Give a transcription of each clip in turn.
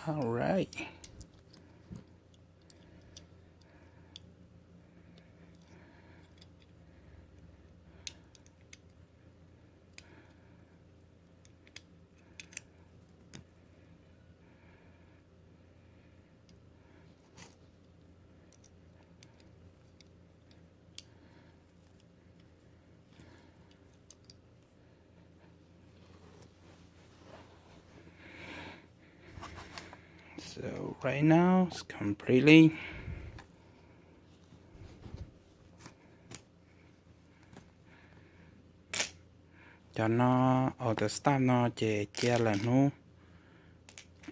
Alright. So right now it's completely. Cov no, auto start no ces cia lawm hnub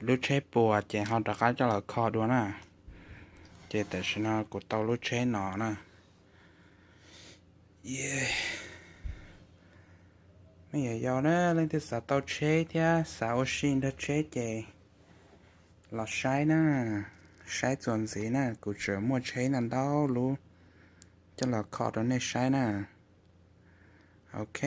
lub tsheb puas ces ho rov qab coj los kho dua na. Ces tam sim no kuv tau lub tsheb no na. Me nyuam yaus na, leej twg xav tau tsheb thiab xav ua si nrog tsheb ces los saib na, saib txuas ntxiv na, kuv tseem muaj tsheb ntau ntau lub coj los kho rau nej saib na. Ok.